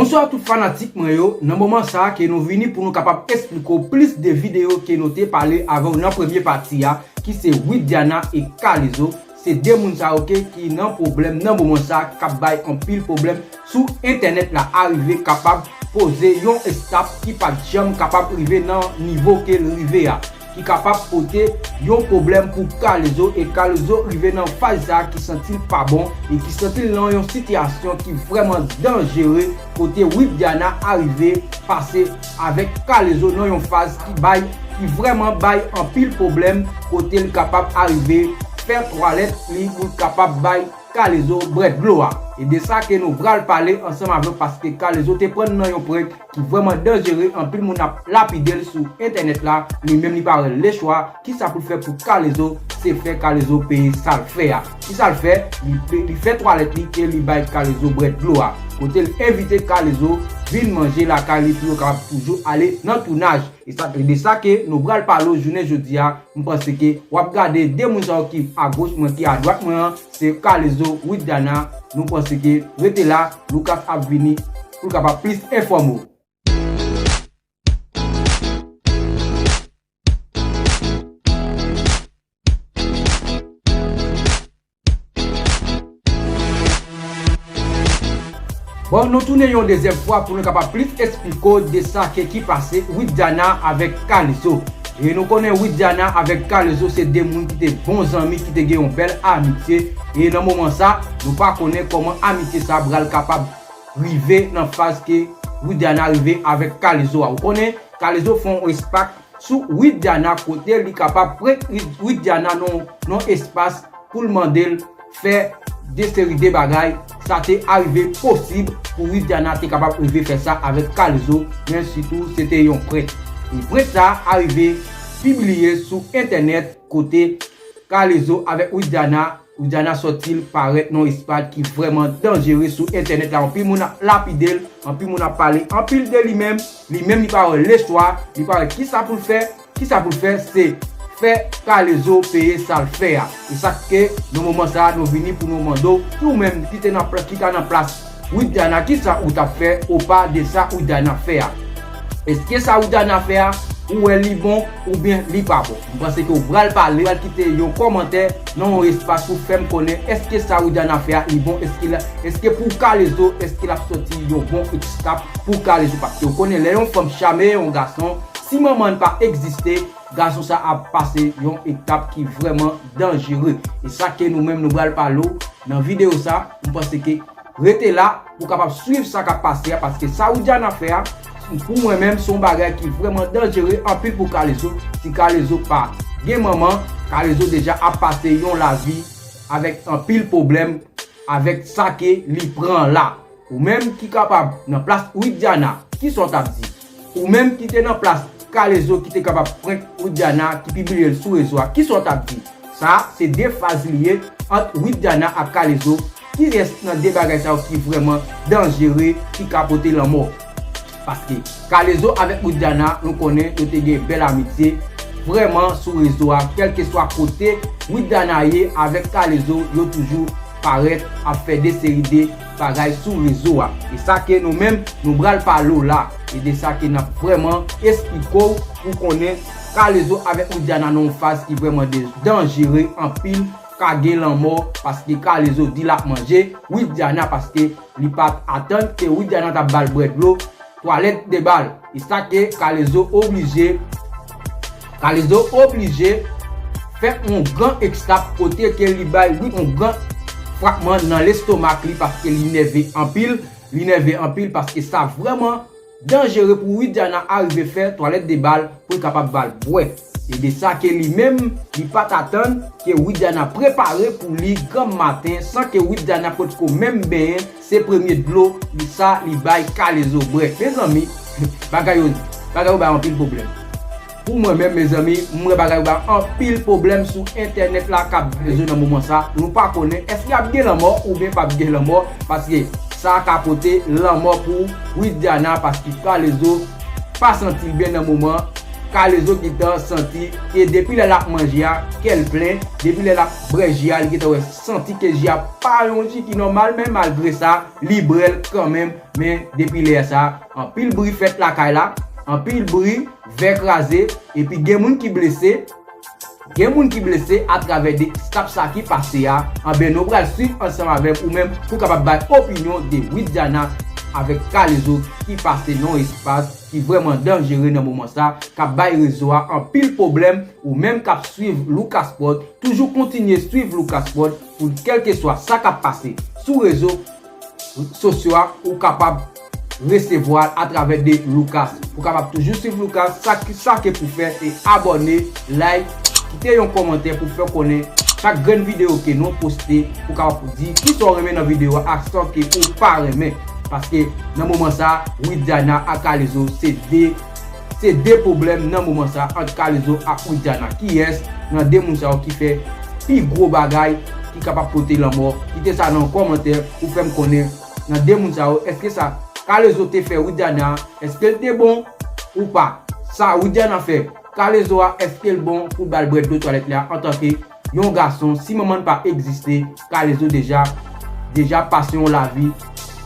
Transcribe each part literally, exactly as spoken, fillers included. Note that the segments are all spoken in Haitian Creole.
Bonswa tout fanatik mwen yo, nan moman sa a ke nou vini pou nou kapab esplike w plis de videyo ke nou te pale avè w nan premye pati a, ki se Widiana e K-Lezo. Se de moun sa yo ke ki nan pwoblèm nan moman sa a, k ap bay anpil pwoblèm sou entènèt la, arive kapab poze yon estap ki pa t janm kapab rive nan nivo ke l rive a, ki kapab pote yon pwoblèm pou K-Lezo, e K-Lezo rive nan faz sa a ki santi l pa bon e ki santi l nan yon sitiyasyon ki vrèman danjere, kote Widiana arive pase avèk K-Lezo nan yon faz ki bay, ki vrèman bay anpil pwoblèm, kote l kapab arive fè twalèt li pou l kapab bay K-Lezo bwè dlo a. E de sa ke nou pral pale ansanm avè w, paske K-Lezo te pran nan yon prank ki vrèman danjere, anpil moun ap lapide l sou entènèt la, li menm li pa wè lechwa, kisa pou l fè pou K-Lezo, se fè K-Lezo peye sa l fè a. Kisa l fè? Li, pe- li fè twalèt li e li bay K-Lezo bwè dlo a. Kote l envite K-Lezo vin manje lakay li pou yo kapab toujou ale nan tounaj. E sa, e de sa ke nou pral pale w jounen jodi a, m panse ke w ap gade de moun sa yo ki agoch mwen, ki adwat mwen an, se K-Lezo, Widiana. Nou panse ke rete la, Lucas ap vini pou l kapab plis enfòme w. Bon, nou tounen yon dezyèm fwa pou nou kapab plis esplike w de sa ke ki pase Widiana avèk K-Lezo. E nou konnen Widiana avèk K-Lezo se de moun ki te bon zanmi, ki te gen yon bèl amitye. E nan moman sa, nou pa konnen kòman amitye sa pral kapab rive nan faz ke Widiana rive avèk K-Lezo a. Ou konnen, K-Lezo fè yon espak sou Widiana, kote li kapab pran Widiana nan, nan espas pou l mande l fè de seri de bagay. Sa te arive posib pou Widiana te kapab rive fè sa avèk K-Lezo, men sitou se te yon prank. E prank sa arive pibliye sou entènèt, kote K-Lezo avèk Widiana, Widiana sòti l parèt nan espas ki vrèman danjere sou entènèt la. Anpil moun ap lapide l, anpil moun ap pale anpil de li menm. Li menm li pa wè lechwa, li pa wè kisa pou l fè, kisa pou l fè, se fè K-Lezo peye sa l fè a. E sa k fè, nan moman sa a, nou vini pou nou mande w, si w menm ki te nan pla- ki ta nan plas Widiana, kisa ou t ap fè opa de sa Widiana fè a? Èske sa Widiana fè a, ou wè li bon oubyen li pa bon? M panse ke w pral pale, w pral kite yon kòmantè nan yon espas pou fè m konnen èske sa Widiana fè a li bon, èske la, èske pou K-Lezo, èske l ap sòti yon bon espak pou K-Lezo? Paske w konnen lè yon fanm chame yon gason, si manman n pa egziste, gason sa ap pase yon etap ki vrèman danjere. E sa ke nou menm nou pral pale w nan videyo sa, m panse ke rete la pou w kapab swiv sa k ap pase a, paske sa Widiana fè a, pou mwen menm, se yon bagay ki vrèman danjere anpil pou K-Lezo. Si K-Lezo pa gen manman, K-Lezo deja ap pase yon lavi avèk anpil pwoblèm avèk sa ke li pran la. Ou menm ki kapab nan plas Widiana, kisa w t ap di? Ou menm ki te nan plas K-Lezo ki te kapab prank Widiana, ki pibliye l sou rezo a, kisa w t ap di? Sa a, se de faz li ye ant Widiana ak K-Lezo. Kiyès nan de bagay sa yo ki vrèman danjere, ki ka pote lanmò? Paske K-Lezo avèk Widiana, nou konnen yo te gen bèl amitye vrèman sou rezo a. Kèlkeswa kote Widiana ye avèk K-Lezo, yo toujou parèt ap fè de seri de bagay sou rezo a. E sa ke nou menm, nou pral pale w la. E de sa ke n ap vrèman esplike w pou konnen K-Lezo avèk Widiana nan yon faz ki vrèman de- danjere anpil. Ka gen lanmò, paske K-Lezo di l ap manje Widiana, paske li pa t atann ke Widiana t ap ba l bwè dlo, twalèt de bal. E sa ke K-Lezo oblije, K-Lezo oblije fè yon gran espak kote ke li bay Wid yon gran frapman nan lestomak li, paske li nève anpil, li nève anpil, paske sa vrèman danjere pou Widiana arive fè twalèt de bal pou l kapab ba l bwè. E de sa ke li menm, li pa t atann ke Widiana prepare pou li granm maten san ke Widiana potko menm benyen, se premye dlo li sa li bay K-Lezo bwè. Mezanmi, bagay yo, bagay yo bay anpil pwoblèm. Pou mwen menm, mezanmi, m wè bagay yo bay anpil pwoblèm sou entènèt la k ap K-Lezo nan moman sa. Nou pa konnen èske ap gen lanmò oubyen p ap gen lanmò, paske sa ka pote lanmò pou Widiana, paske K-Lezo pa santi l byen nan moman Kalezo gentan santi ke depi lè l ap manje a, kè l plen, depi lè l ap bwè ji a, li gentan wè santi ke ji a pa yon ji ki nòmal, men malgre sa, li bwè l kanmenm, men depi lè sa, anpil bri fèt lakay la, anpil bri, vè kraze, epi gen moun ki blese, gen moun ki blese atravè de stap sa ki pase a, anben nou pral swiv ansanm avèk ou menm pou kapab bay opinyon de Widiana avèk Kalezo ki pase nan yon espas ki vrèman danjere nan moman sa, k ap bay rezo a anpil pwoblèm, ou menm k ap swiv Lucas Prod, toujou kontinye swiv Lucas Prod pou kèlkeswa sa k ap pase sou rezo sosyo a, ou kapab resevwa l atravè de Lucas. Ou kapab toujou swiv Lucas, sa ki, sa ke pou fè, se abòne, like, kite yon kòmantè pou fè konnen chak grenn videyo ke nou poste, ou kapab di kisa w renmen nan videyo a ak sa ke ou pa renmen. Paske nan moman sa, Widiana ak Kalezo se de, se de pwoblèm nan moman sa ant Kalezo ak Widiana. Kiyès nan de moun sa yo ki fè pi gwo bagay ki kapab pote lanmò? Kite sa nan kòmantè pou fè m konnen nan de moun sa yo, èske sa Kalezo te fè Widiana, èske l te bon ou pa? Sa Widiana fè Kalezo a, èske l bon pou ba l bwè dlo twalèt la antanke yon gason? Si manman l pa egziste, Kalezo deja, deja pase yon lavi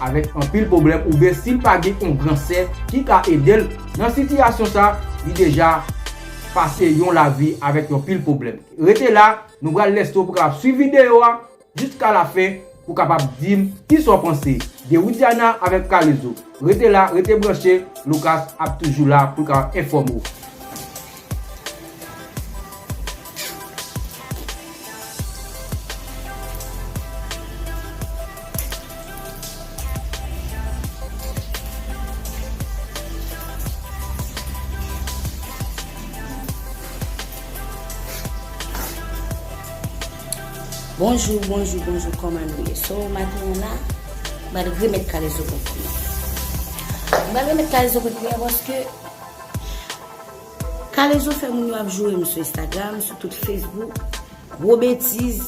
avèk anpil pwoblèm, oubyen si l pa gen yon gran sè ki ka ede l nan sitiyasyon sa, li deja pase yon lavi avèk yon pil pwoblèm. Rete la, nou pral lèse w pou kapab swiv videyo a jiska lafen pou kapab di m kisa w panse de Widiana avèk Kalezo. Rete la, rete branche, Lucas ap toujou la pou l ka enfòme w. Bonjou, bonjou, bonjou, kòman nou ye? So, maten an la, m pral remèt Kalezo kont li. M pral remèt Kalezo kont li an paske Kalezo fè moun yo ap joure m sou Instagram, sou tout Facebook. Gwo betiz,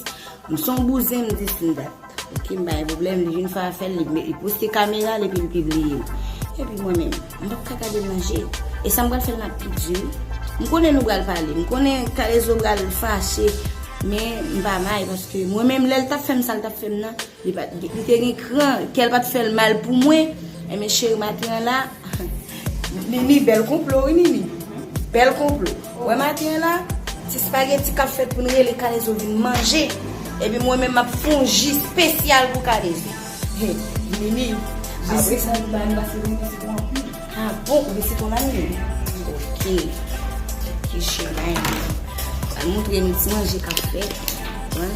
m se yon bouzen, m di s m dat. Ok, m pa gen pwoblèm, li vin fè afè l, li, li poste kamera l epi li pibliye l. Epi mwen menm, m p ap ka gade l nan je. E sa m pral fè l m ap pi di wi. M konnen nou pral pale, m konnen Kalezo pral fache, men m pa may paske mwen menm lè l t ap fè m sa l t ap fè m nan, li pa t, li te gen kran, kè l pa t fè l mal pou mwen. Enben cheri, maten an la, Nini, bèl konplo wi Nini. Bèl konplo. Wè maten an la, ti spageti k ap fèt pou n rele Kalezo vin manje. Epi mwen menm m ap fè yon ji espesyal pou Kalezo. He, Nini, apre sa nou ba nou pase vin sitwon anpil. Ah bon, ou gen sitwon la Nini? Ok. Ok, cheri, bay Nini. Sa montre nou ti manje k ap fèt. Konprann?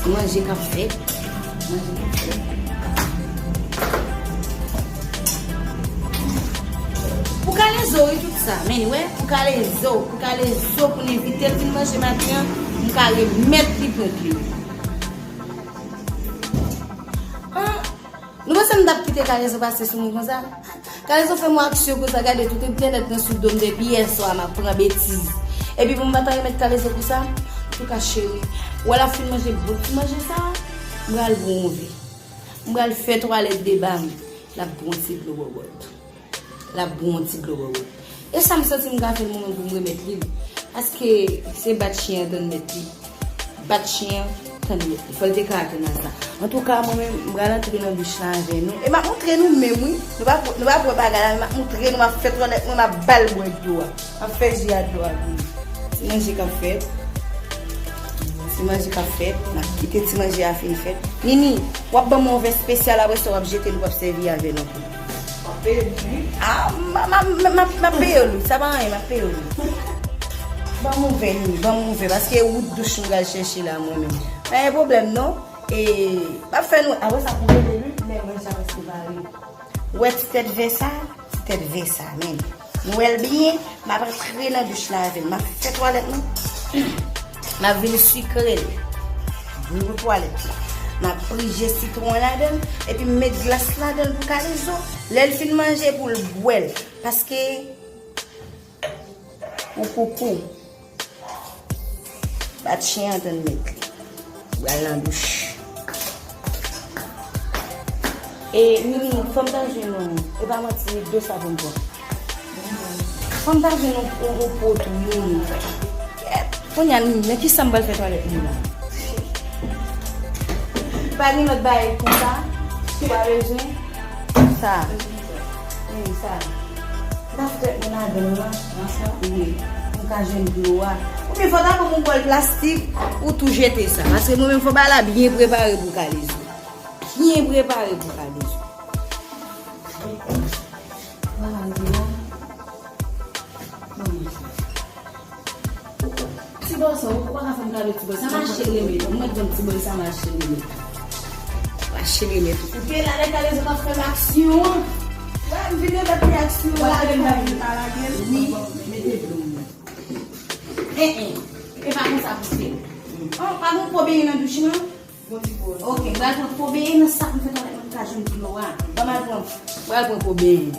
Ti manje k ap fèt. Manje k ap fèt. Pou Kalezo, wi, tout sa. Men, wè, pou Kalezo, pou Kalezo, pou n envite l vin manje maten an, m ka remèt li pwent li. Ah, nou panse m t ap kite Kalezo pase sou mwen konsa? Kalezo fè m yon aksyon konsa, gade tout entènèt nan sou do m depi yè swa m ap pran betiz. Epi pou m pa ta remèt Kalezo pou sa, antouka cheri, ou wè l ap fin manje bon ti manje sa, m pral bon yon ve. M pral fè twalèt deba m, l ap bon ti dlo bòbòt. L ap bon ti dlo bòbòt. E sa m santi m ka fè l mwen menm pou m remèt li l. Paske se bat chen an tann mèt li. Bat chen an tann mèt li. Fò l te ka atann a sa. Antouka, mwen menm, m pral antre nan douch la avè nou. E m ap montre nou menm, wi. Nou p ap, nou p ap wè bagay la, men m ap montre nou, m ap fè twalèt mwen, m ap ba l bwè dlo a. M ap fè ji a dlo a pou li. Ti manje k ap fèt. Ti manje k ap fèt. M ap kite ti manje a fin fèt. Nini, w ap ban m yon vè espesyal, apre sa w ap jete l, w ap sèvi avè l ankò. W ap peye l wi. Ah, m, m, m, m, m ap peye l wi. Sa pa anyen, m ap peye l wi. Ban m yon vè, Nini, ban m yon vè, paske wout douch m pral chèche la, mwen menm. Pa gen pwoblèm, non. E, m ap fè nou, apre sa, pou rele wi, men mwen sa prèske pare. Ou wè ti tèt vè sa? Ti tèt vè sa, men. Nou wè l byen, m ap antre nan douch la avè l. M ap fè twalèt mwen. M ap vin sikre l. Dlo twalèt la. M ap prije sitwon ladan l, epi m met glas ladan l pou Kalezo. Lè l fin manje, pou l bwè l. Paske, ou koukou. Bat chen an tann mèt li. Pral nan douch. E, Nini, fò m ta jwenn yon, e pa manti, dlo sa pou m pran. Fò m ta jwenn yon, yon, yon po tou, wi. Kèt. Kounye a, men kisa m pral fè twalèt mwen la? Pa gen lòt bagay konsa? Ou pa bezwen? Sa. Wi, sa. M ta fè twalèt mwen ladan l lan. Nan sa? Wi. Pou m ka jwenn dlo a. Oubyen fò w ta ban m yon bòl plastik ou tou jete sa. Paske mwen menm fò bagay la byen prepare pou kalezo. Byen prepare pou kalezo. Vwala, rive la. Bon. Ti bòl sa, ou pa ka fè m kado ti bòl sa, m achte l remèt ou. Mwen di ti bòl sa, m achte l remèt ou. M achte l remèt ou. Koupe la, lè kalezo pa fè m aksyon. Wè, m vin remèt li aksyon la. Wè, m vin pa lage l. Wi, mete dlo m. Eh, eh. E pa konsa pou fè. Oh, pa gen po benyen nan douch lan? Bon ti po. Ok, m pral pran po benyen nan sak m fè twalèt mwen pou ka jwenn dlo a. Ban m al pran, m pral pran po benyen.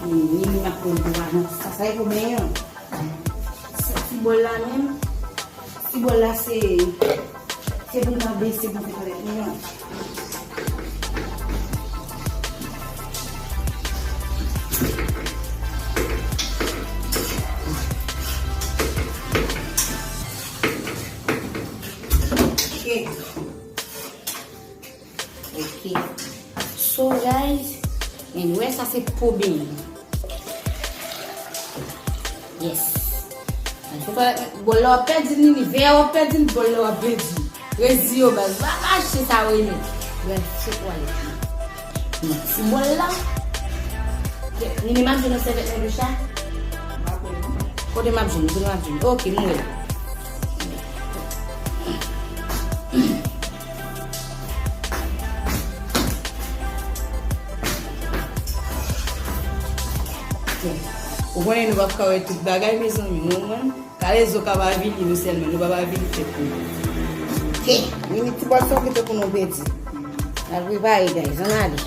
Ni, ni, ni, m ap pran dlo a nan sa. Sa e pou benyen an. Ti bòl la menm. Ti bòl la se, se pou m ta bese pou m fè twalèt mwen an. Ok. Ok. So, guys, men wè sa se po benyen. Yes. Bòl la w ap pèdi l, Nini. Vè a w ap pèdi l, bòl la w ap pèdi l. Rezi yo, baz. Va, va achte sa, w renmen. Baz, se twalèt li. Ti bòl la. Nini, m ap jwenn yon sèvyèt nan douch la. Kote m ap jwenn li? Kote m ap jwenn li? Ok, m wè l. Ou konnen nou p ap ka wè tout bagay, mezanmi, ou konprann? Kalezo ka pa vini nou sèlman, nou pa pa vini fèt nou. Ke, Nini ti bòl sa w kite pou nou pèdi. N al prepare, guys, ann ale.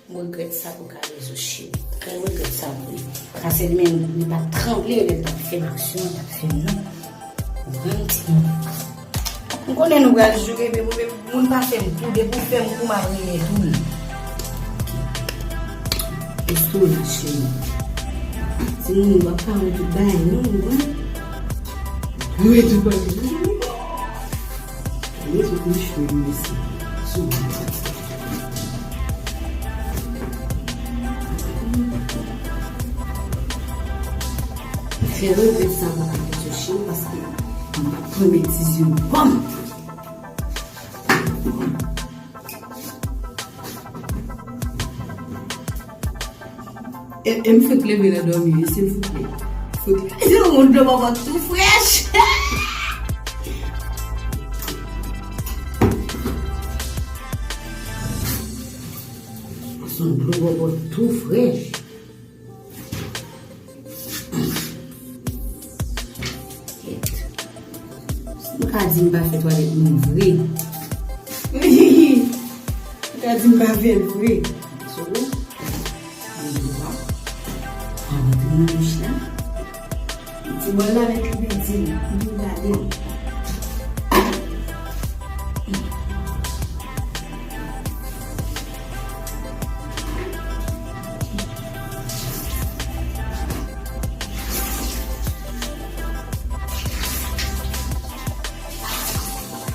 M regrèt sa pou Kalezo, cheri. Mwen regrèt sa pou li. Paske li menm, li pa t tranble lè l t ap fè m aksyon an, t ap fè m non. Ou konprann, timoun? M konnen nou pral joure, men mwen menm, moun pa fè m kou, depi w fè m kou, m ap renmen tou l. Estomak, cheri. Timoun, w ap ka wè tout bagay, non, ou konprann? Ou wè tout bagay. Mezanmi, sou mwen, mesye. Sou mwen. Fè regrèt sa pou Kalezo, cheri, paske m p ap pran betiz yo. Bòm! E, e m fèk leve nan dòmi, wi, silvouplè. Fout, yon dlo bòbò tou frèch. Se yon dlo bòbò tou frèch. Kèt. Si m ka di m pa fè twalèt mwen vre. M ka di m pa fè l vre. So, mwen di w pa. Ann antre nan douch la. Ti bòl la nèt li pèdi l. M tou gade l.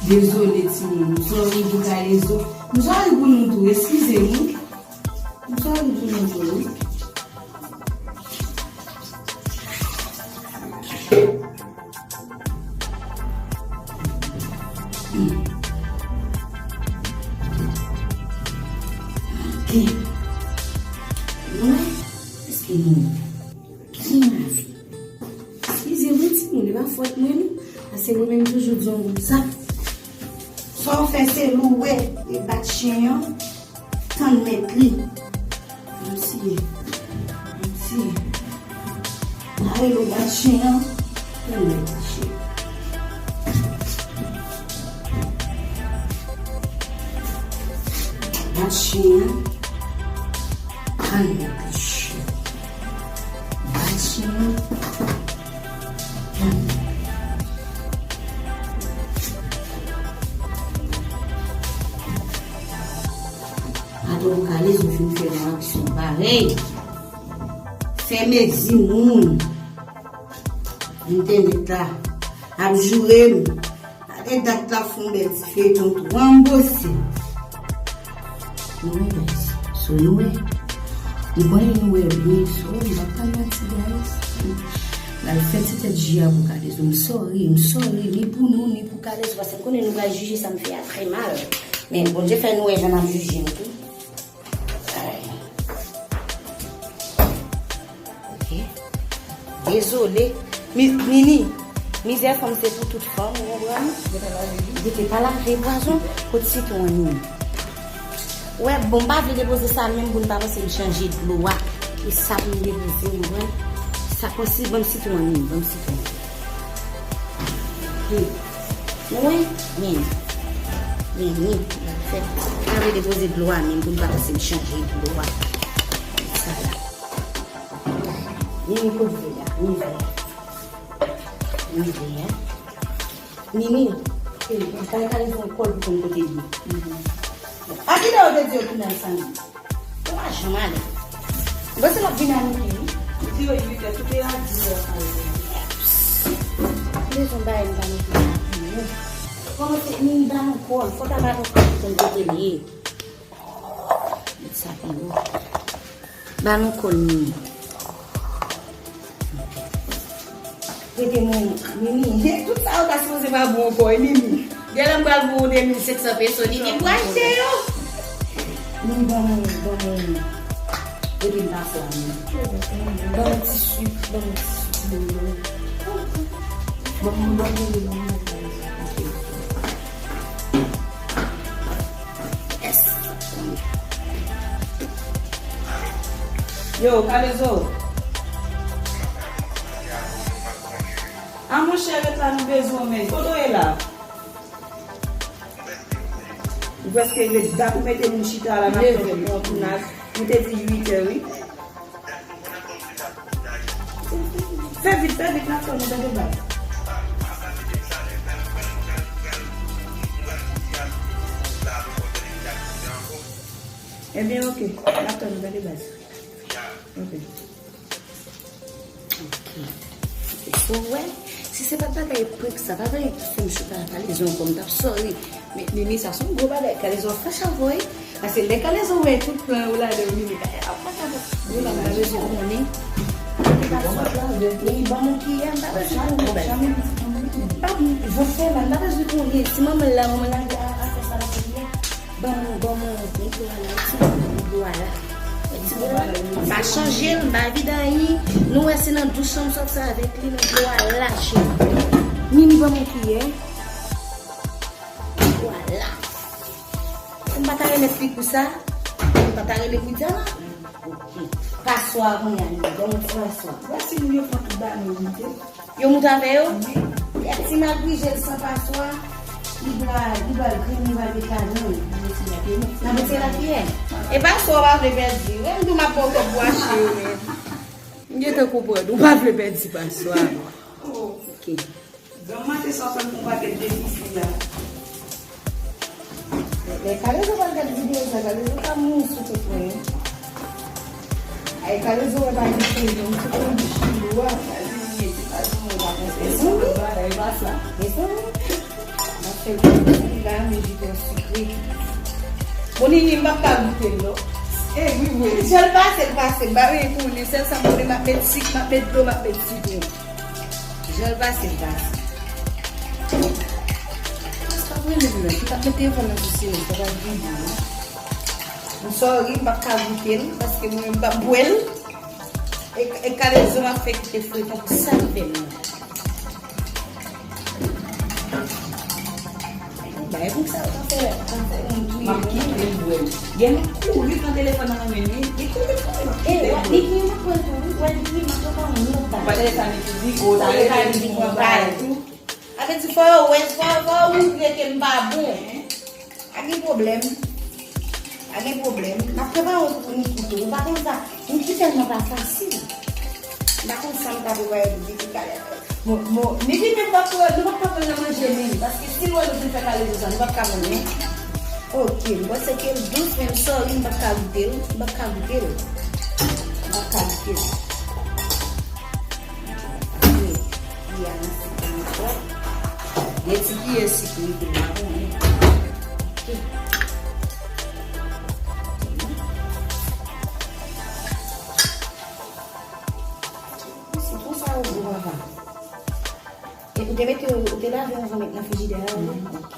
Dezole, timoun. M sòri pou Kalezo. M sòri pou nou tou. Eskize m, wi. M sòri pou nou tou, wi. Ok. Mwen, èske Timoun. Byen lave. Eskize mwen, timoun, e pa fòt mwen, non. Paske mwen menm toujou di yon moun sa. Sa w fè se louwe e bat chen an, tann mèt li. Mèsi, mèsi. Mare lo bat chen an, tann mèt li, chen. Bat chen an, tann mèt li, chen. Bat chen an, tann. Atò, Kalezo fin fè yon aksyon parèy. Fè mezi moun. Entènèt la ap joure m. Gade dat la fè yon bèl ti feyton tou. Ranbose. Nou wè, guys. So, nou wè. Nou konnen nou wè byen. So, m pa pral manti, guys. M al fè ti tèt ji a pou Kalezo. M sorry, m sorry. Ni pou nou, ni pou Kalezo. Paske m konnen nou pral jije sa m fè a trè mal. Men Bondye fè nou wè jan n ap jije m tou. Ay. Ok. Dezole. Mi-, Nini, mizè fanm se pou tout fanm, ou konprann? Yo te pa lave li. Yo te pa lave pwazon. Kot sitwon an, Nini? Wè, bon, m pa vle depoze sa menm pou n pa panse m chanje dlo a. E sa pou m depoze, ou konprann? Sa konsi, ban m sitwon an, Nini, ban m sitwon an. Hmm. Nou wè? Men. Men, men, m ap fè. Pa vle depoze dlo a menm pou n pa panse m chanje dlo a. Sa la. Men, men kot vè a? Men vè a. Men vè a. Nini, e, kay Kalezo kòl pou konn kote l ye. A kilè yo te di yo tounen ansanm? Yo pa janm ale. Bon, se l ap vin a midi, wi. Li di yo uit è, tout e a dis è. Bezwen bay m pa mete sa pou ou. Kòman se, Nini ba nou kòl, fò ta ba nou kòl pou konn kote l ye. Met sa pi wo. Ba nou kòl, Nini. Rete mwen, Nini. Tout sa yo ta sipoze pa bon ankò, e Nini. Genlè m pral pou de mil senk san peso, Nini pou achte yo. Nini, ban mwen, ban mwen. Rete m pa fò, Nini. Ban mwen ti sik, ban mwen ti sik, Nini. Ban mwen, ban mwen, ban mwen. Yes. Yo, Kalezo. A monchè, ret la, nou bezwen w, men. Kote w ye la? Ou prèske ret. Dat ou mete moun chita la, n ap tann pou yon tounaj. Nou te di uit è, wi. Fè vit, fè vit, n ap tann ou tande baz. Ebyen, oke, n ap tann ou tande baz. Oke. Oke. So, wè, si se pa t bagay prank sa, pa vle fè m chita ak Kalezo ankò, m t ap sorry. Men, Nini, sa se yon gwo bagay. Kalezo ap fache avè w, wi. Paske lè Kalezo wè tout plan yo ladan, Nini, ap fache avè w. Yo la, m ta bezwen konnen. Wi, ban m yon kiyè, m ta bezwen konnen, baz. Pa, jan fè la, m ta bezwen konnen. Si manman l la, manman l la, a, a fè sa la, kiyè. Ban mwen, ban mwen, met dlo a la, ti moun, met dlo a la. Met ti moun, m pa chanje l, m pa vide anyen. Nou wè se nan dous chan m sòti avèk li, met dlo a la, cheri. Nini, ban mwen kiyè. Met dlo a la. M pa ta remèt li pou sa. M pa ta rele pou Diana. Ok. Paswa kounye a, Nini, ban mwen ti paswa. Wè si moun yo pran tout bagay yo moute. Yo moute avè yo? Wi. Lè ti mal plijel san paswa, li pral, li pral grenn, li pral met ladan l. N ap retire lakiyè. E paswa w pa vle pèdi. Wè m di w m ap ba w kòb pou achte yo, men. M gentan konprann. Ou pa vle pèdi paswa. Ok. Granma te sòt fè m pou pakèt de fifi la. Lè Kalezo pral gad videyo sa, Kalezo ka mouri sou tèt mwen. Ay, Kalezo wè pa gen pwoblèm, se pou bouch li dwat. Mezanmi. Mezanmi. M ap fè l konn li la, men jitè sikre. Bon, Nini, m p ap ka goute l, non. E, wi, wi. Jan l pase, l pase. M pa vle pou li. Sèl sa m konnen, m ap met sik, m ap met dlo, m ap met sitwon. Jan l pase, l pase. Sa pa vre, menm nan. M t ap met telefòn nan sou silans, sa pa vre, non. M sorry, m p ap ka goute l, paske mwen menm m p ap bwè l. E, e kalezo m ap fè kite fweton pou sèl fè m nan. Bay pou sa, sa fè, sa fè yon m ap kite l bwè. Gen moun kouri pran telefòn nan men li, li kouri, kouri, m ap kite l bwè. Li gen yon pwen tou, wi, wè, li gen yon pwen tou. Ou pa tande sa, men ki di, o, ta rele li, li pran bagay tou. Sa vle di fò yo wè, fò, fò yo montre ke m pa bon. Pa gen pwoblèm. Pa gen pwoblèm. M ap prepare yon kou pou Niki tou. Ou pa konn sa. Niki tèlman pa fasil. M pa konn sa m ka prepare pou Niki talè. Bon, bon, Niki menm p ap, nou p ap ka pran nan manje menm. Paske si l wè nou fin fè kalezo sa, nou p ap ka manyen. Ok, m panse ke l dous, men m sòri, m p ap ka goute l. M p ap ka goute l. M p ap ka goute l. Li a nan sik la ankò. Gen ti kiyè sik wi, pou m pa konnen. Ok. Sitwon sa yo gou, papa. E ou te mete, ou te lave anvan met nan frijidè a, wi? Ok.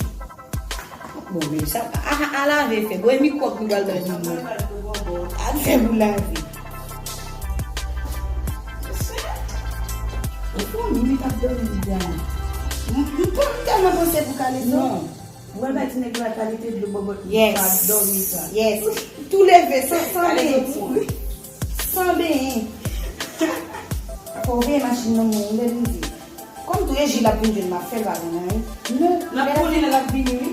Bon, men sa, a, a, a lave fè. Bon, e mikwòb nou pral bay moun nan. A fè pou lave. Ou fè yon minit ap dòmi, Viviane. M, m, m tèlman panse pou kale sa. Non. Ou wè bay ti nèg la kalite dlo bòbòt li sa ap dòmi sa. Yes. Tou leve, san, san benyen. San benyen. Fò w veye machin nan mwen, lè l rive. Kòm tou e ji l ap vin jwenn m ap fè l pa gen anyen. Non, l ap konnen lè l ap vini, wi.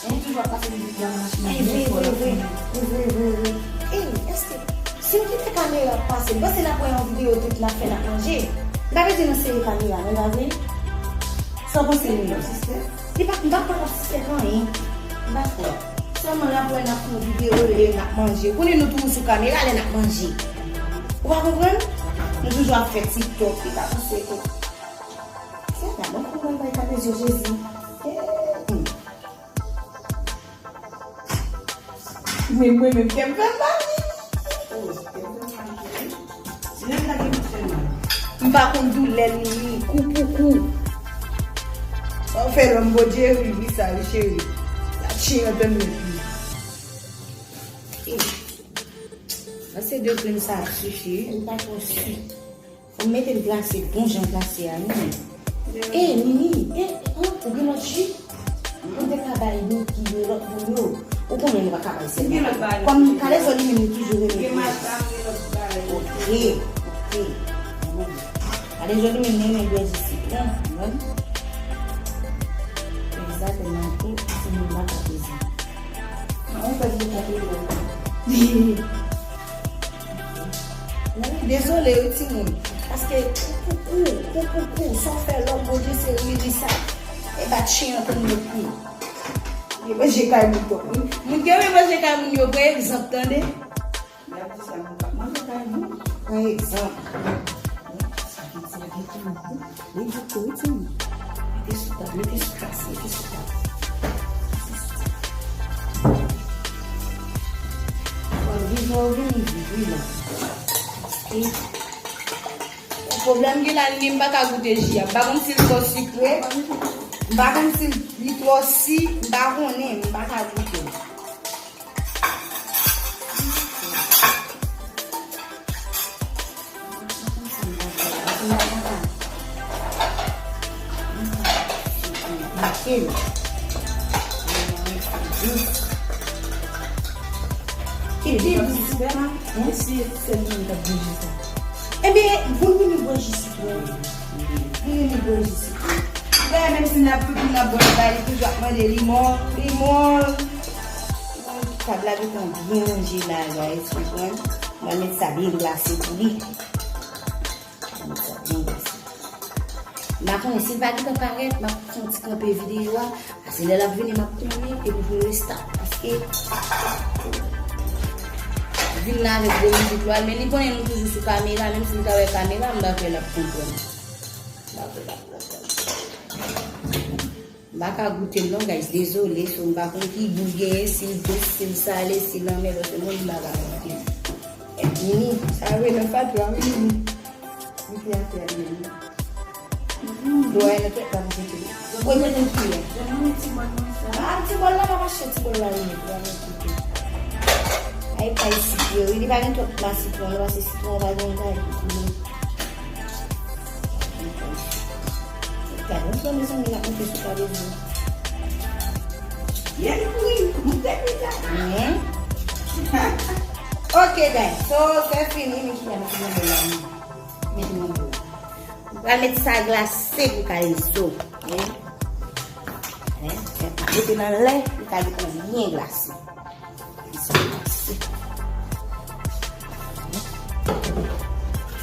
Li toujou ap pase vizit nan machin nan. Vre, vre, vre. Vre, vre, vre. Ey, èske si m kite kamera ap pase, m panse n ap wè yon videyo tout n ap fè n ap manje. M pa bezwen nan sere kamera, non, pa vre? Sa w panse, Nini? Li pa, m pa kwè l ap sispèk anyen. M pa kwè. Sèlman l ap wè n ap fè yon videyo e n ap manje. Ou konnen nou toujou sou kamera lè n ap manje. Ou pa konprann? Nou toujou ap fè TikTok. Li pa panse ke Seyè, bon, pou mwen bay kalezo Jezi. Eh, hmm. Men mwen menm kè m fè m mal. Oh, kè m fè m mal tou, wi. Si nèg la gen pou fè mal. M pa konn doulè l, li kou pou kou. Sa w fè lòm Bondye ri, wi, sa, wi, cheri. La chen an tann nèt li. Eh. Sa se de krèm sa ap sifi, wi. Li pa twò si. Fò m mete l glase, bon jan glase a, wi. E, Nini, e, an, ou gen lòt ji? Ou te ka bay Niki yo, lòt moun yo. Ou konnen nou pa ka bay sèlman. Kòm kalezo li menm li toujou renmen bwè ji. Ok, ok. Kalezo li menm li renmen bwè ji sitwon, wi. Egzakteman, tou, si moun pa ka peze. An fèt, li konpli lè. Wi, dezole, wi, timoun. Paske kou pou kou, kou pou kou, sa w fè lòm, Bondye se ri li sa. E bat chen an tann nèt li. Gen manje kay moun twòp, wi. Moun ki renmen manje kay moun yo, pran egzanp, tande. Lè ap di sa, moun k ap manje kay moun. Pran egzanp. Sa ki di, sa ki di. Li di tou, wi, timoun. Mete sou tab, mete sou tab, mete sou tab. Bon, viv ou vini viv, wi, la. Paske pwoblèm gen la, li, m pa ka goute ji a. M pa konn si l twò sikre. M pa konn si li twò si. M pa konnen, m pa ka goute. Ki dous. Ki dous. Esi sèl mwen k ap bouji sa. Ebyen, pou nou vini bouji sitwon. Vini bouji sitwon. Lè menm si n ap tout moun ap bwè bay, li toujou ap mande limon, limon. Tab la gentan byen ranje la, guys, konprann? Mwen met sa byen glase pou li. Mwen met sa byen glase. M pa konnen si l pa gentan parèt, m ap fè yon ti kanpe videyo a. Paske lè l ap vini, m ap konnen, epi pou resta. Paske vin la avèk gwo mizik lwa, men li konnen nou toujou sou kamera, menm si l ta wè kamera, m pa kwè l ap konprann. M pa kwè l ap konprann. M pa ka goute l non, guys, dezole, so m pa konn ki gou l genyen, si l dous, si l sale, si l anmè, paske mwen, m pa ka goute l. Nini, sa yo rele nan fatra, wi, Nini. Mete afè a, Nini. Dlo a nan tèt la, pou kote l. Ou mete l kiyè. Ah, ti bòl la, pa mache, ti bòl la, wi, mete la, mete l. Ay, kay sitwon, wi, li pa gen twòp pla sitwon, paske sitwon pa gen kay, li gen Mezanmi, n ap monte sou kalezo. Yè li kouri, monte pita. Mhm. Ok, guys. So, se fini, men ki jan nou fini la. Men ki jan nou. Ou pral met sa glase pou kalezo. Hein? Hein? Mete nan lè, li ka gentan byen glase.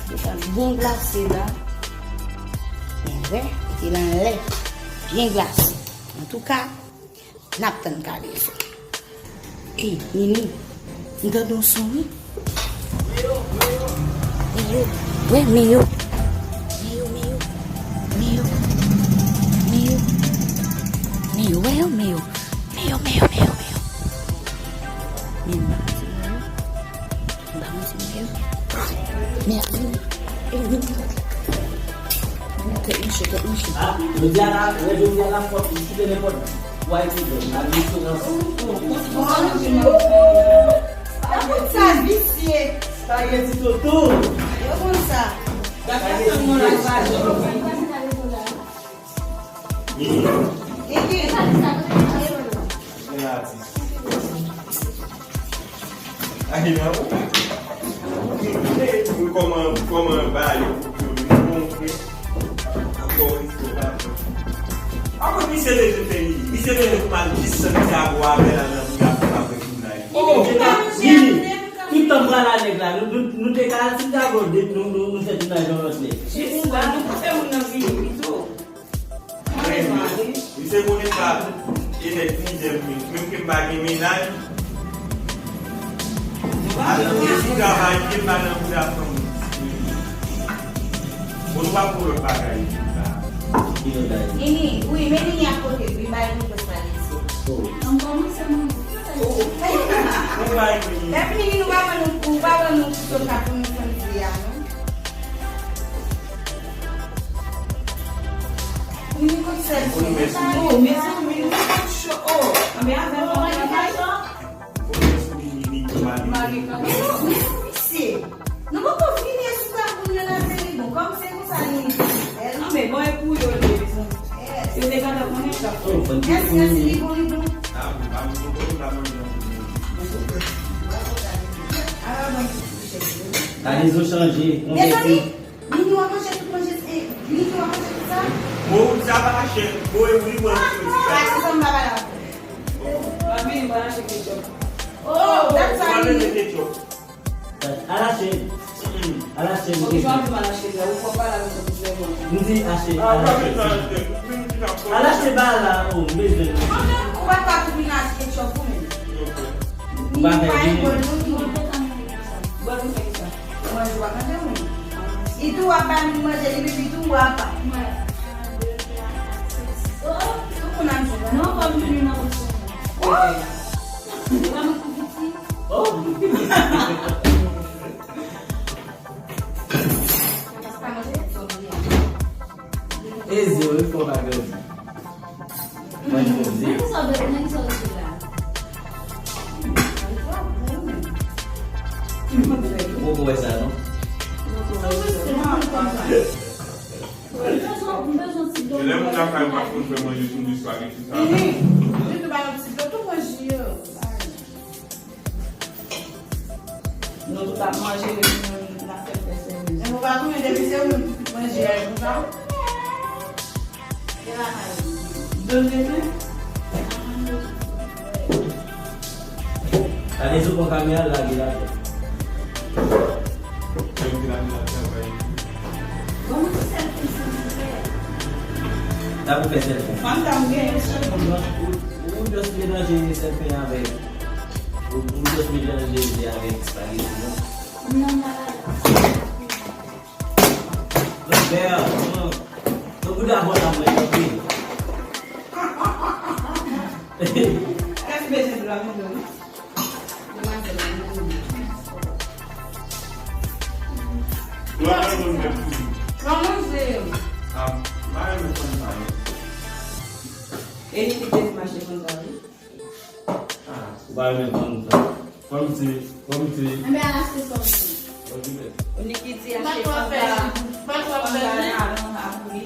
Li ka byen glase la. Enben, mete l anlè. Byen glase. Antouka, n ap tann kalezo. Ey, Nini, m tande yon son, wi. Meyo, wè, Meyo. Meyo, Meyo. Meyo. Meyo. Meyo, wè yo, Meyo. Meyo, Meyo, Meyo, Meyo. Men m pa konn si Meyo. M pa konn si Meyo. Men ap vini. Ey, Nini. Tèt mouche, tèt mouche. Ah, jodi a la, lè jodi a la fòt, li kite nenpòt. Why today? La diferans. Sa visye. Spaghetti Toto. Yo konn sa. Gade sa moun la pa jwenn. Kiki. Kiki. Ay, non. Kòman, kòman ba yo pou yo vin kontre. Ankò yon fwa. Ankò misye leve fè li. Misye leve pou mal jis Santiago avè la nan bouda pou apre jounay. Oh, Nini, tout tan m pral a nèg la, nou, nou, nou te ka al Santiago, de, nou, nou, nou fè jounay yon lòt lè. Jis la, nou pa fè moun nan vini pito. Misye konnen sa, e nèg mizè m, menm ke m pa gen mennaj. Al nan mezi travay, ke m pa nan bouda fanm. Bon, nou pa pou lòt bagay. Nini, wi, men Nini akote, wi, bay nou plis pale isit. An kòmanse, mwen. Bon, bay Nini. Lè fini, nou pa ban nou, ou pa ban nou ti sokap pou nou fann di a, non? Nini kot sèl fi. Oh, mezanmi, nou pa cho. Oh, anben avè mwen. Mari kanpe. Misye, nou poko fini sou sa pou nou nan seri bon. Kòm se konsa Nini fè l. Anben bon e pou yo li, mezanmi. Yo te gentan konnen sa. Èske si li bon, li bon? Kale zo chanje, konvèti. Mezanmi, Nini w ap manje tout manje, eh, Nini w ap manje tout sa? Bon, sa pa chè. Bon, e wi, bon, ah, non, pa se sa m pa pale avè w. Papi, m pa achte ketchup. Oh, that's why Nini. Ketchup. Al achte. Al achte. Ok, jan w di m al achte la, ou pwòp pale avè m konn di lè mwen. M di achte, al achte. Al achte ba la, oh, m bezwen. Ou pa ka tou vin achte ketchup ou menm. Ou pa fè vini. Bòl nou fè sa. Ou manje w ap manje wi. Li tou w ap bay moun manje, li pipi tou w ap. Tout moun ap jwe. Non, fò m vini nan bouch ou. Oh! Ou pa mwen kou piti. Oh! Eze, wi, fò pa grandi. Mwen poze. Ou poko wè sa, non? Lè moun lakay pa konn fè manje sou li, espageti sa. Li tou ba yon ti dlo, tou manje yo. Nou tout ap manje, epi nou, n ap fè fè sèvis. Men ou pa konnen depi se ou menm ki tout manje a, e konsa? Done men. Gade sou pran kamera, lage la. Bon, nou fè sèl fen, silvouplè. Sa pou fè sèl fen. Fanm ta m gen, sèl fanm. Ou, ou just melanje sèl fen avèk, ou, ou just melanje li avèk espageti, non? Non, non, non. Lòt bè a, non. Ton bouda bon la, mwen, tanpri. Kèk bezwen dlo a, mwen, non? Demwazèl la, mwen, non. Mwen, mwen, mwen, mwen. Mwen, mwen, mwen. Ah, mwen, mwen, mwen, mwen. E li ki te mache konn sa, wi. Ah, ou pa renmen fanm sa. Fanm se, fanm se. Enben, al achte sa w vle. Fanm se. Ou ni ki di achte fanm sa. Pa twò fè. Fanm sa, nan, nan, nan, pou li.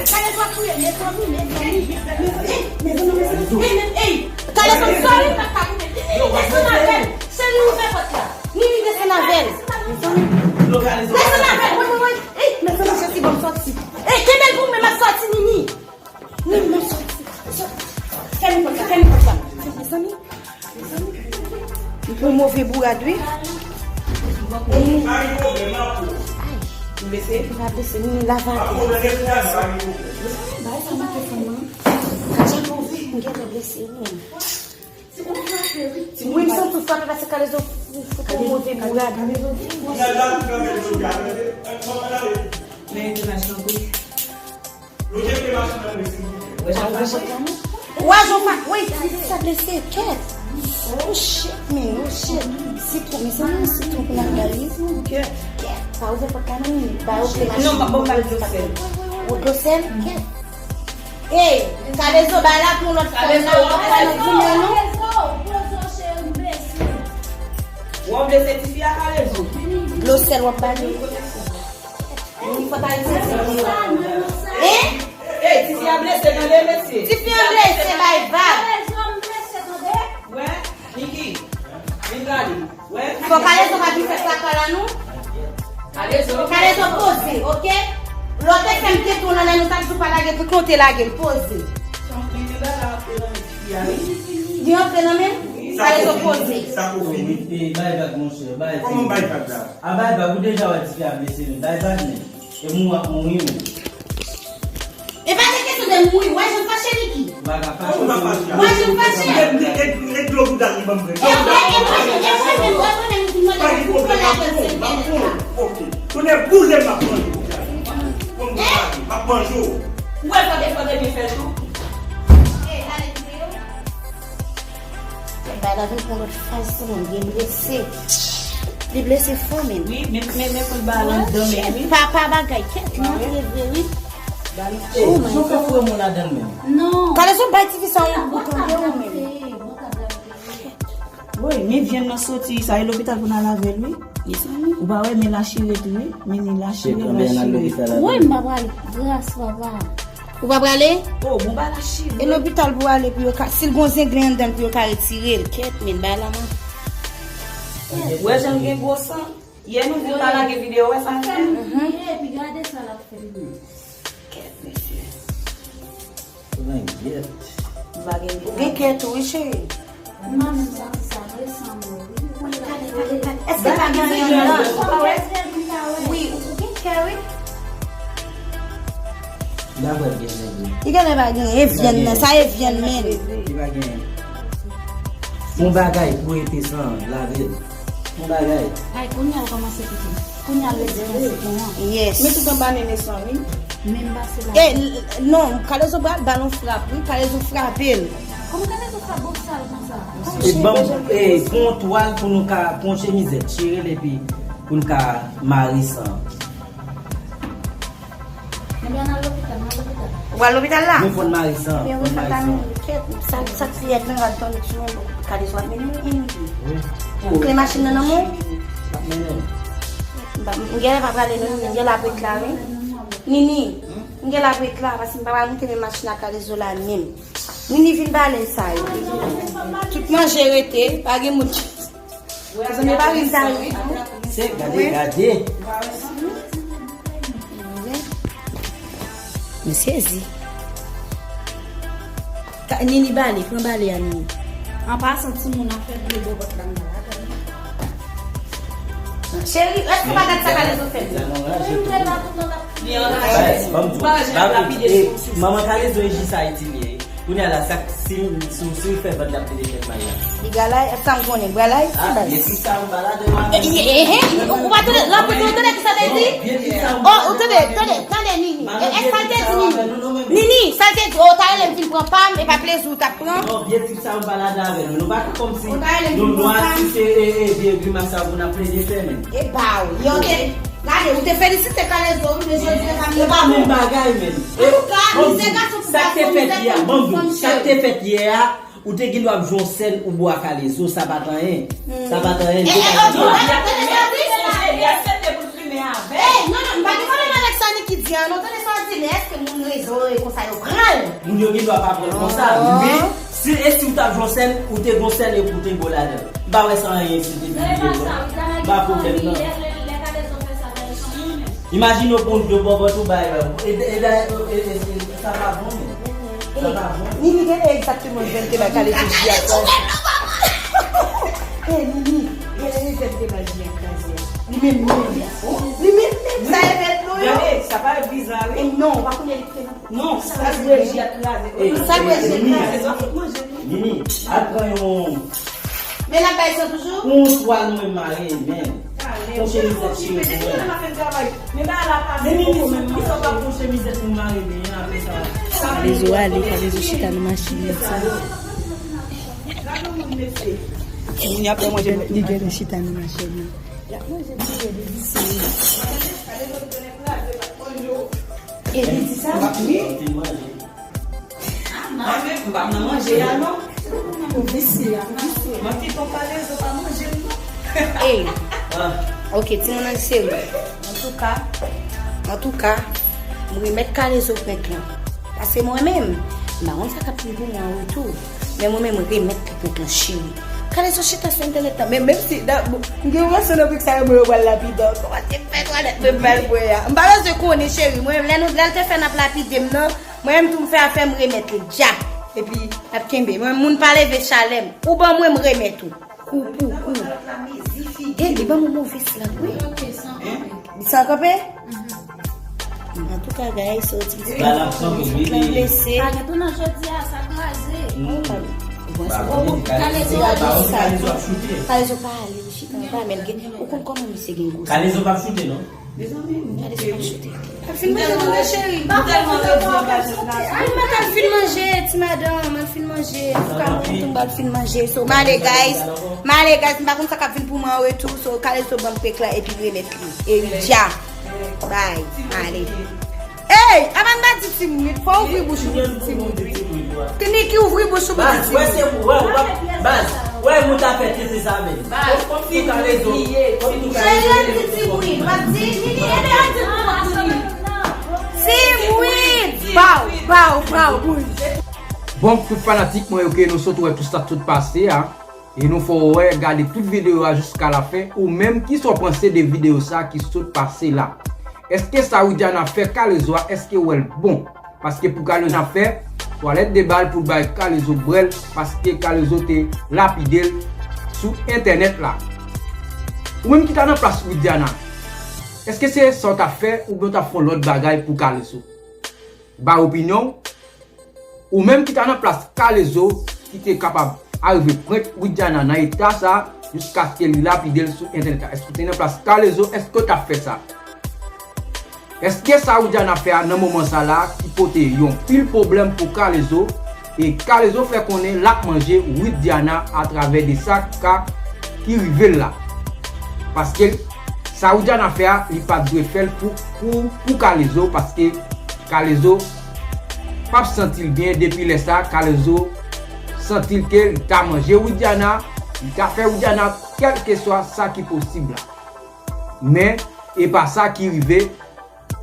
Kalezo ap touye, mezanmi, mezanmi, mezanmi, mezanmi, mezanmi, ey, men, ey, Kalezo, m sòri, m pa ka koute. Nini, desann avè l. Cheri, ouvè pòt la. Nini, desann avè l. Desann avè l, wi, wi, wi. Ey, mezanmi, Jezi, ban m sòti. Ey, kenbe l pou mwen, m ap sòti, Nini. Nini, m ap sòti. Fèmen pòt la, fèmen pòt la. Mezanmi. Li pran move bourad, wi. Ay. Li pa blese, li lave atè. Bagay sa manke fanm nan. Sa move, m gentan blese, wi. Wi, m santi w frape paske Kalezo fout yon move bourad. Men entènasyon wi. Wè, jan w pa, wi, sa blese, kèt. Oh shit, man, oh shit. Sitwon, mezanmi, sitwon pou n al bay li. Kèt, pa ouvè pòt la non, ba yo kle machin. Non, pa, bon, ba l dlo sèl. Ou dlo sèl, kèt. Ey, Kalezo, bay la pou lòt fanm nan, w ap fè nan koulè non. Wè w blese tifi a, Kalezo. Dlo sèl w ap ba li. Moun fò ta itilize pou yo. Hein? Ey, tifi a blese, tande, mesye. Tifi an blese, bay vag. Wè, Niki, vin gade. Wè. Fò Kalezo pa vin fè sa kò la, non. Kalezo. Kalezo poze, oke? Lè w te fè m tete w nan nen, nou t ap di w pa lage, pou ki w te lage l, poze. Li rantre nan men m? Kalezo, poze. Sa pou fini. E, bay vag, monchè, bay vag. Kòman bay vag la? A, bay vag, ou deja wè tifi a blese, men bay vag, men. E mwen w ap mouri, men. E pa te kesyon de mouri, w wè jan m fache, Niki? M pa ka fache. Kòman w pa fache? W wè jan m fache? E, e, e, e dlo bouda li ban m vre. E mwen, e mwen, e mwen menm, e mwen menm ki mande pou pran ladan sèl kènèt la. Ok. Tonnè boule m ap manje bouda li. Kòm bouda li, m ap manje w. Ou wè fò defò te byen fè tou. Bay la vin pran lòt faz sou mwen, byen blese. Li blese fò, men. Wi, men, men, men pou l ba l anndan, men, wi. Papa bagay, kèt, li antre vre, wi. Ba l. Oh my God. Jan w fè foure mwen ladan l menm? Non. Kalezo, bay tifi sa yon gout, tande ou menm. Wi, men vyann nan soti, sa e lopital pou n al avè l, wi. Mezanmi. Ou pa wè, men la chire tou, wi. Men ni la chire, la chire. Wi, m pa prale. Gras, papa. Ou pa prale? Oh, bon, ba la chire. E lopital pou ale pou yo ka, si l gon zenglen anndan l pou yo ka retire l. Kèt, men bay la man. Ou wè jan l gen gwo san? Yè nou di l pa lage videyo, wè sa l fè? Mhm. Epi gade sa l ap fè. Kèt, mesye. Langyèt. M pa gen. Ou gen kè tou, wi, cheri. M pa menm santi sa vre, san mwen. Gade, gade, gade. Èske pa gen anyen nan? Wi, ou gen kè, wi. Li pa vle gen anyen. Li genlè pa gen anyen. E vyann nan, sa e vyann, men. Li pa gen anyen. Yon bagay pou ete san, lave l. Yon bagay. Ay, kounye a l kòmanse kite. Kounye a l resi konsekwen an. Yes. Men tout anba nene san, wi. Men m pase la. E, l-, non, Kalezo pral ba l yon frap, wi. Kalezo frape l. Kòman Kalezo frape bon sal konsa? E ban m, e, pran yon twal pou nou ka, pran yon chemizèt, chire l epi pou n ka mare san. Ebyen, n al lopital, n al lopital. Ou pral lopital la? Men fò n mare san, fò n mare san. Kèt, sa, sa k fiyèt nan rad tande sou mwen, Kalezo ap mennen nou, mennen nou. Wi. Ou kle machin nan nan men w? L ap mennen nou. M pa, m genlè pa prale non, Nini, m genlè ap ret la, wi. Nini, m genlè ap ret la, paske m pa pral moute men machin ak Kalezo la menm. Nini vin bale sa yo. Tout manje rete, pa gen moun ki Zanmi pa vin ta ret tou. Se gade, gade. M sezi. Ka-, Nini bale, pran bale a Nini. An pasan, timoun an fè dlo bò vant la m nan ladan. Cheri, èske w pa gad sa Kalezo fè? Li anraje. Li anraje. Ou pa wè jan l ap lapide sou, sou, sou. Manman Kalezo e jis Ayiti li ye. Kounye a la, sa, si, si, si w fè vant la, ap vin fè mayaj. Li galay, sa m konnen, galay, se baz. Vye trik sa, m pa ladan, m pa. E, e, e, e, ou, ou pa tande, la, ou tande ki sa te di? Oh, ou tande, tande, tande, Nini. E, e, sa l te di, Nini? Nini, sa l te di, oh, ta rele m vin pran pa m, e pa plezi w t ap pran. Non, vye trik sa, m pa ladan avè nou. Nou pa kòmsi nou nwa, si se, e, e, vye grimas sa pou n ap plede fè, men. E ba w, yo te. Gade, ou te felisite Kalezo, wi, men jodi a pa menm bagay, men. Antouka, mizè gason pou gason, mizè fanm pou fanm, cheri. Sa k te fèt yè a, ban m di w, sa k te fèt yè a, ou te gen dwa ap jwe yon sèn ou bo a Kalezo, sa pa t anyen. Sa pa t anyen. E, e, antouka, gade sa di. Li aksepte pou l plimen avè l. Ey, non, non, m pa gen pwoblèm avèk sa Niki di a, non, tande sa w di, men èske moun rezo yo konsa yo pran l? Moun yo gen dwa pa pran l konsa, men si, e si w t ap jwe yon sèn, ou te gon sèn epi w te bo ladan l. M pa wè sa anyen si w te vin vye bò. M pa pwoblèm nan. Imajine w pran yon dlo bò vant ou bay, e, e, e, e, e, e, sa pa bon, men. Sa pa bon. Nini, gen egzakteman zen te bay Kalezo ji a kraze. E, Nini, gen zen te bay ji a kraze. Li menm, li menm. Li menm, menm, sa e bèl dlo yo. Gade, sa pa e bizar, wi. E non, ou pa konnen li te nan Non, sa vle di kraze. Sa vle di kraze. Nini, al pran yon. Men l ap bay san toujou? Yon twal mwen mare, men. Yon chemizèt chire pou mwen. Men Nini, kisa w pa pran chemizèt pou mare, men, apre sa. Kalezo ale, Kalezo chita nan machin li. Moun y ap fè manje. Li genlè chita nan machin li. Y ap manje diri, diri. E li di sa? Wi. A, mwen menm, m pa nan manje a, non. Ou visye a, visye. Mwen piton Kalezo pa manje m, non. Ey. Ok, timoun, ann serye. Antouka, antouka, m remèt Kalezo prank lan. Paske mwen menm, m pa konn sa k ap vin pou mwen an retou. Men mwen menm, m remèt li prank lan, cheri. Kalezo chita sou entènèt la. Men menm si, m gen yon sou nan pik sa yo, mwen yo pral lapide. Kòman se fè twalèt mwen pral bwè a? M pa bezwen konnen, cheri. Mwen, lè nou, lè l te fè n ap lapide m nan, mwen menm tou m fè afè m remèt li dja. Epi, n ap kenbe. Mwen, moun pa leve chalè m. Ou ban mwen, m remèt ou. Kou pou kou. E, li ban mwen move slang, wi. Li san kanpe? Antouka, guys, so ti Ba l ap kanpe, wi, li blese. Pa gen tou nan jodi a, sa kraze. Bon, bon, Kalezo ap choute. Kalezo pa ale, li chita anba, men gen, ou konn kòman misye gen gwo. Kalezo p ap choute, non? Kalezo p ap choute. L ap fin manje nou, wi, cheri. M tèlman redi anba jodi a. Ay, m pa t al fin manje, ti madanm, m al fin manje. Antouka, mwen tou, m pa t fin manje. So, m ale, guys. M ale, guys, m pa konn sa k ap vin pou mwen an retou. So, Kalezo ban m pèk la epi remèt li. E wi, dja. Bay, ale. Ey, Amanda di Timoun, fò ouvri bouch ou pou di Timoun. Te Niki ouvri bouch ou pou di Timoun. Baz, wè se ou, wè, wè, baz, wè, moun ta fè tete sa menm. Baz, kòm si ka rezon, kòm si ka rezon. Jèlèn di Timoun, w ap di, Nini, ede a di pou mwen, Timoun. Timoun, baw, baw, baw, bouz. Bon, tout fanatik mwen yo ke nou sot wè tout sa k sot pase a. E nou fè w wè, gade tout videyo a jiska lafen, ou menm kisa w panse de videyo sa ki sot pase la? Èske sa Widiana fè Kalezo a, èske w wè l bon? Paske pou Kalezo fè twalèt de bal pou l bay Kalezo bwè l, paske Kalezo te lapide l sou entènèt la. Ou menm ki ta nan plas Widiana, èske se sa w t ap fè oubyen w t ap fè yon lòt bagay pou Kalezo? Bay opinyon w. Ou menm ki ta nan plas Kalezo, ki te kapab arive prent Widiana nan eta sa, jiskaske li lapide l sou entènèt la. Èske w te nan plas Kalezo? Èske w t ap fè sa? Èske sa Widiana fè a nan moman sa la ki pote yon pil pwoblèm pou Kalezo? E Kalezo fè konnen l ap manje Widiana atravè de sa ka ki rive l la. Paske sa Widiana fè a, li pa t dwe fè l pou, pou, pou Kalezo, paske Kalezo p ap santi l byen depi lè sa, Kalezo santi l ke li ta manje Widiana, li ta fè Widiana kèlkeswa sa ki posib la. Men, e pa sa ki rive,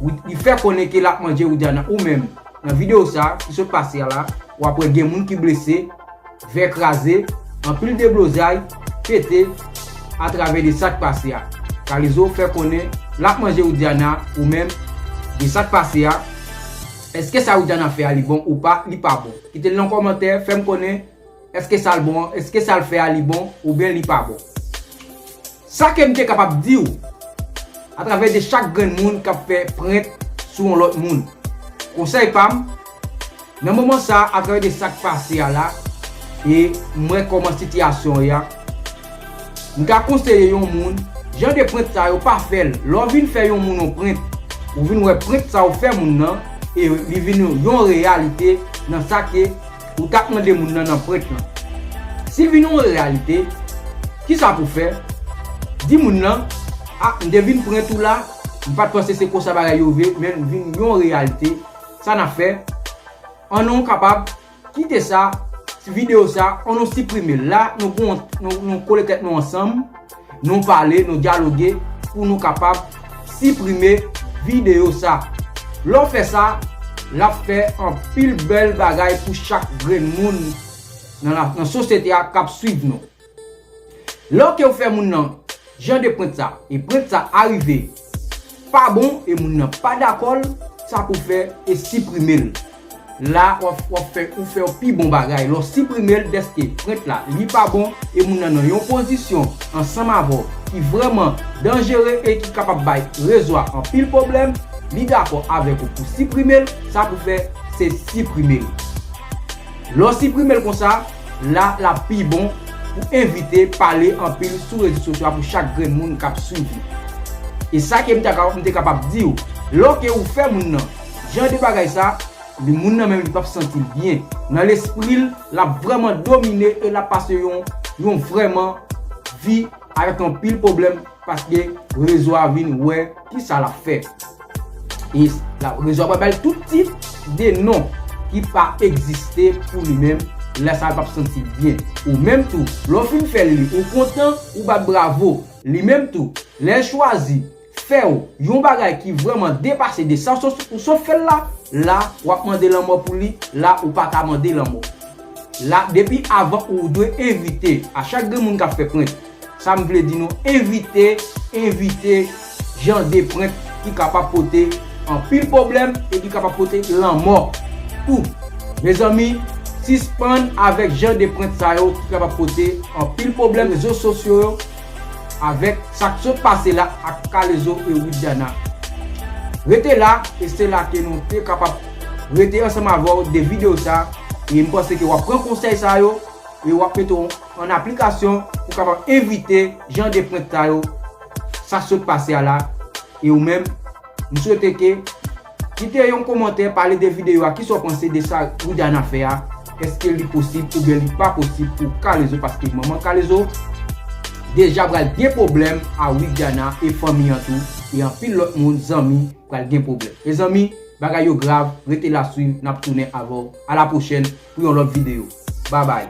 wi, li fè konnen ke l ap manje Widiana. Ou menm, nan videyo sa ki sot pase a la, w ap wè gen moun ki blese, vè kraze, anpil deblozay pete atravè de sa k pase a. Kalezo fè konnen l ap manje Widiana, ou menm, de sa k pase a. Èske sa Widiana fè a li bon ou pa, li pa bon? Kite l nan kòmantè, fè m konnen, èske sa l bon, èske sa l fè a li bon oubyen li pa bon? Sa ke m te kapab di w, atravè de chak grenn moun k ap fè prent sou yon lòt moun. Konsèy pa m, nan moman sa a, atravè de sa k pase a la, e m wè kòman sitiyasyon an ye a, m ka konseye yon moun, jan de prent sa yo pa fè l. Lè w vin fè yon moun yon prent, ou vin wè prent sa w fè moun nan, e li vin yon reyalite nan sa ke ou t ap mande moun nan nan prent lan. Si l vin yon reyalite, kisa pou fè? Di moun nan, a, m te vin prent ou la, m pa t panse se konsa bagay yo vle, men l vin yon reyalite. Sa n ap fè, ann nou kapab kite sa, videyo sa, ann nou siprime l. La, nou gon, nou, nou kole tèt nou ansanm, nou pale, nou dyaloge pou nou kapab siprime videyo sa. Lè w fè sa, l ap fè anpil bèl bagay pou chak grenn moun nan la, nan sosyete a k ap swiv nou. Lè ke w fè moun nan jan de prent sa, e prent sa arive pa bon, e moun nan pa dakò l, sa pou fè e siprime l. La, w ap, w ap fè, ou fè yon pi bon bagay. Lè w siprime l dèske prent la, li pa bon, e moun nan nan yon pozisyon ansanm avè w ki vrèman danjere e ki kapab bay rezo a anpil pwoblèm, li dakò avèk ou pou siprime l, sa pou fè se siprime l. Lè w siprime l konsa, la, l ap pi bon pou evite pale anpil sou rezo sosyo a pou chak grenn moun k ap swiv li. E sa ke m ta ka, m te kapab di w, lè ke ou fè moun nan jan de bagay sa, li moun nan menm li p ap santi l byen. Nan lespri l, l ap vrèman domine e l ap pase yon, yon vrèman vi avèk anpil pwoblèm, paske rezo a vin wè kisa l ap fè. E la, rezo a pral bay tout tip de non ki pa egziste pou li menm, lè sa l p ap santi l byen. Ou menm tou, lè w fin fè l li, ou kontan, ou bat bravo. Li menm tou, lè l chwazi fè w yon bagay ki vrèman depase de sa w sot, ou sot fè l la, la, w ap mande lanmò pou li, la, ou pa ka mande lanmò. la, depi avan ou dwe evite, a chak grenn moun k ap fè prent, sa m vle di nou, evite, evite jan de prent ki kapab pote anpil pwoblèm e ki kapab pote lanmò tou. Mezanmi, sispann avèk jan de prent sa yo ki kapab pote anpil pwoblèm rezo sosyo yo avèk sa k sot pase la ak K-Lezo e Widiana. Rete la, e se la ke nou te kapab rete ansanm avè w de videyo sa, e m panse ke w ap pran konsèy sa yo, e w ap mete w an aplikasyon pou kapab evite jan de prent sa yo, sa sot pase a la, e ou menm, m swete ke kite yon kòmantè, pale de videyo a, kisa w panse de sa Widiana fè a, èske li posib oubyen li pa posib pou K-Lezo, paske manman K-Lezo deja pral gen pwoblèm a Widiana e fanmi an tou, e anpil lòt moun, zanmi, pral gen pwoblèm. Mezanmi, bagay yo grav, rete la swiv, n ap tounen avè w. A la pwochèn pou yon lòt videyo. Babay.